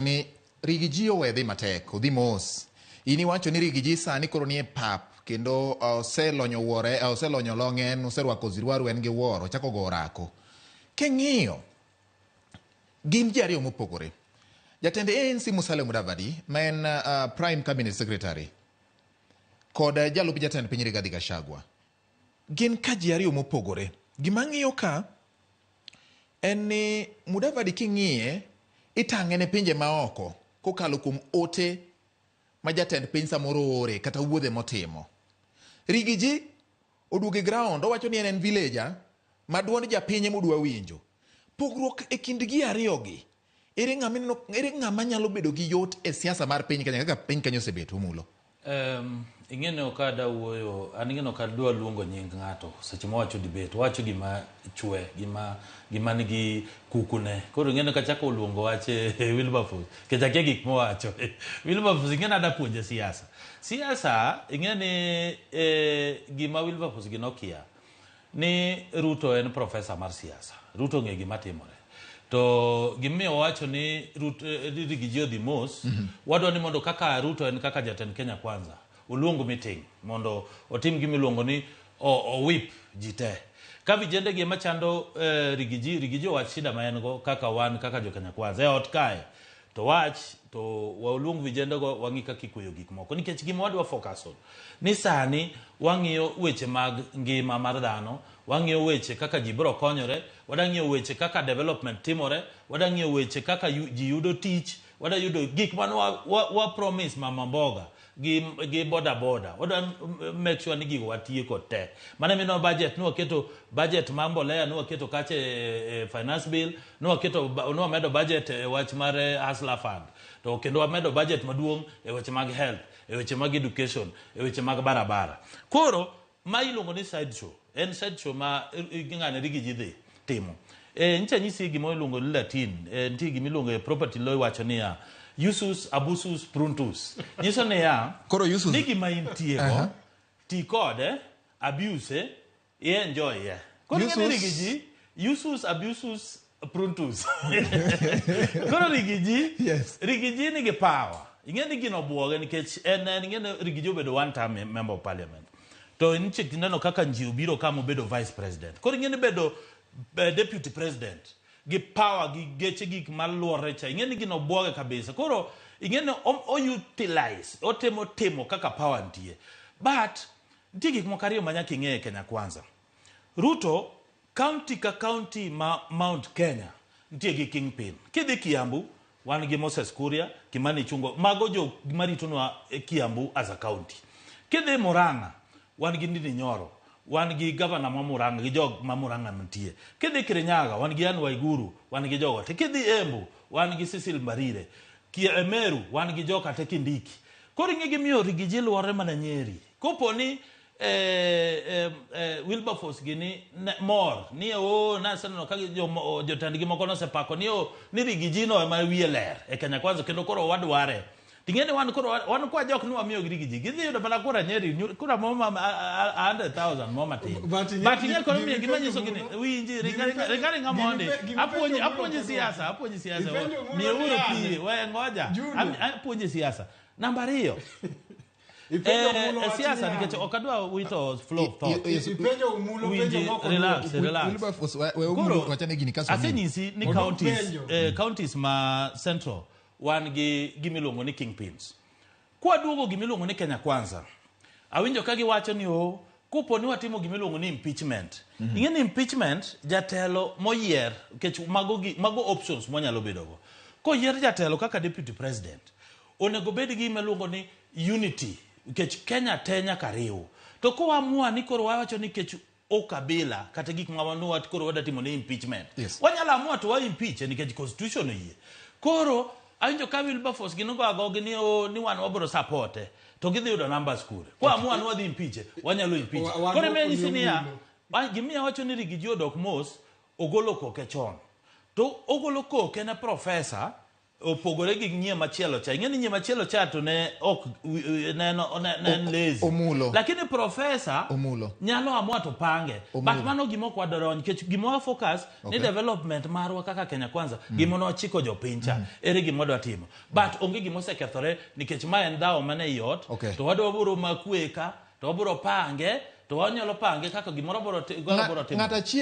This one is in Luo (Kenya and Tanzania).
Ni Riggy G owe dhi matek, odhi mos. In iwacho ni Riggy G sani koro nie pap kendo oselonyo wuore, oselonyo longe en oserwako zirwaru en gi wuoro, ochako go orako. King'iyo gin ji ariyo mopogore. Jatend ANC Musalia Mudavadi ma en Prime Cabinet Secretary kod jalup jatend piny Rigathi Gachagua gin ka ji ariyo mopogore. Gima ang'iyo ka en ni Mudavadi king'iye itang'e ne pinje maoko kokalo kuom ote ma jatend piny samoro ore kata wuodhe motimo. Riggy G oduogo e ground owacho ni en en villager ma duond japiny ema odwa winjo. Pogruok e kind gi ariyogi Ere ng'ama ineno, ere ng'ama nyalo bedo gi yot e siasa mar piny Kenya kaka piny Kenya osebet Omulo? Ing'e ni ok ada wuoyo, an ing'e ni ok adwa luongo nying ng'ato seche ma wacho debate, wacho gima chwe, gima nigi kuku ne. Koro ing'e ni kachako luongo wach Wilberforce, nikech akia gik mowacho. Wilberforce ing'e ni ada puonje siasa. Siasa ing'e ni gima Wilberforce gino okia. Ni Ruto en professor mar siasa. Ruto ong'e gima timore. To gimiyo wawacho ni Ruto, Riggy G odhi mos, wadwa ni mondo kaka Ruto en kaka jatend Kenya Kwanza, oluong meeting mondo otim gima iluongo ni o whip ji te. Ka vijende gi ema chando Riggy G, Riggy G owach shida ma en go kaka wan kaka jo Kenya Kwanza e ot kae. To wach to waluong vijende go wang'i kaka ikweyo gik moko nikech gima wadwa focus on ni sani wang'iyo weche mag ngima mar dhano, wang'iyo weche kaka ji biro konyore, wada ng'iyo weche kaka development timore, wada ng'iyo weche kaka ji yudo tich, wada yudo gik mane wa promise mama mboga gi boda boda. Wadwa make sure ni gigo watieko te. Mano ema ineno budget, ne waketo budget mar mbolea, ne waketo kacha e finance bill, ne waketo, ne wamedo budget e wach mar Hustler Fund. To kendo wamedo budget maduong' e weche mag health, e weche mag education, e weche mag barabara. Koro ma iluongo ni side show, en side show ma ng'ane Riggy G dhi timo. Nyicha anyisi gima iluongo ni Latin, nitie gima iluongo e property law iwacho niya, usus abusus pruntus. Nyiso niya, Koro usus ni gima intie go, ti kode, abuse, i enjoy ye. Koro ing'e ni Usus Riggy G, usus abusus pruntus. Koro Riggy G, Riggy G nigi power. Ing'e ni gino obuoge nikech en ing'e ni Riggy G obedo one term member of parliament. To nitie kineno kaka nji obiro kama obedo vice president. Koro ing'e ni bedo deputy president gi power gi geche gik maluore cha. Ing'e ni gino obuoge kabisa. Koro ing'e ni o utilize, otemo timo kaka power nitie. But nitie gik moko ariyo ma nyaka ing'e e Kenya Kwanza. Ruto, county ka county ma Mount Kenya nitie gi kingpin. Kidhi Kiambu, wan gi Moses Kuria, Kimani Ichung'wa, mago jo maritonwa Kiambu as a county. Kidhi Murang'a, wan gi Ndindi Nyoro, wan gi governor ma Murang'a gi jog ma Murang'a nitie. Kidhi Kirinyaga, wan gi Anne Waiguru, wan gi jogo te. Kidhi Embu, wan gi Cecil Mbarire. Meru, wan gi joka te Kindiki. Koro ing'e gimiyo Riggy G luore mana Nyeri. Kopo ni Wilberforce gini ne, mor ni o naseneno ka jotendgi moko nosepako ni o ni Riggy G no ema wiye ler e Kenya Kwanza kendo koro wadware. Ting'e ni wan koro wan kwa jok ni wamiyo Riggy G gidhi yudo mana kura Nyeri kura mo ma 100,000 mo matin. But But ing'e koro miyo gima gimipenjo nyiso gini Mulo, winji ringa ringa gimipe- mondi gimipenjo apuonji Mulo apuonji kod siasa apuonji siasa Ipenjo Mulo miyo uru niya, pi we ngoja Juno. Apuonji siasa. Namba 2. Ipenjo Omulo wach Siasa niya. nikech ok adwa wito flow of thought. Ipenjo Omulo Winji, penjo moko relax, duoko. relax. Wilberforce, we Omulo Koro, wachane gini kaso nini? asenyisi ni Odok penjo. counties ma central wan gi gimiluongo ni kingpins. Kwaduogo gimiluongo ni Kenya Kwanza, awinjo ka giwacho ni o kopo ni watimo gimiluongo ni impeachment. Ing'e ni impeachment jatelo moyier nikech mago options mwanyalo bedogo. Koyier jatelo kaka deputy president, onego bed gi gima iluongo ni unity nikech Kenya te nyaka riw. To koamua ni koro wawacho ni kech ukabila kata gik ma wan wat koro wadwa timo ne impeachment. Wanyalo amua to wa impeach nikech constitution oyie. Koro awinjo ka Wilberforce gin go agogi ni o ni wan wabiro support to gidhi yudo numbers kure. Kwa amua ni wadhi impeach wanyalo impeach. Wan Koro ok imiyo nyisi niya, Omulo. gimiyo awacho ni Riggy G odok mos ogolo koke chon. To ogolo koke ne professor Opogore gi nyie machielo cha. Ing'e ni nyie machielo cha to ne ok ne en ne en lazy. Omulo. Lakini professor Omulo. nyalo amua to pange. Omulo. But mano gima ok wadonj nikech gima wa focus ni development marwa kaka Kenya Kwanza gima nochiko jopiny cha ere gima wadwa timo. But onge gima osekethore nikech ma en dhawo mane ei ot to wadwa biro makwe ka to wabiro pange to wanyalo pange kaka gimoro biro timore. Ng'at achiel.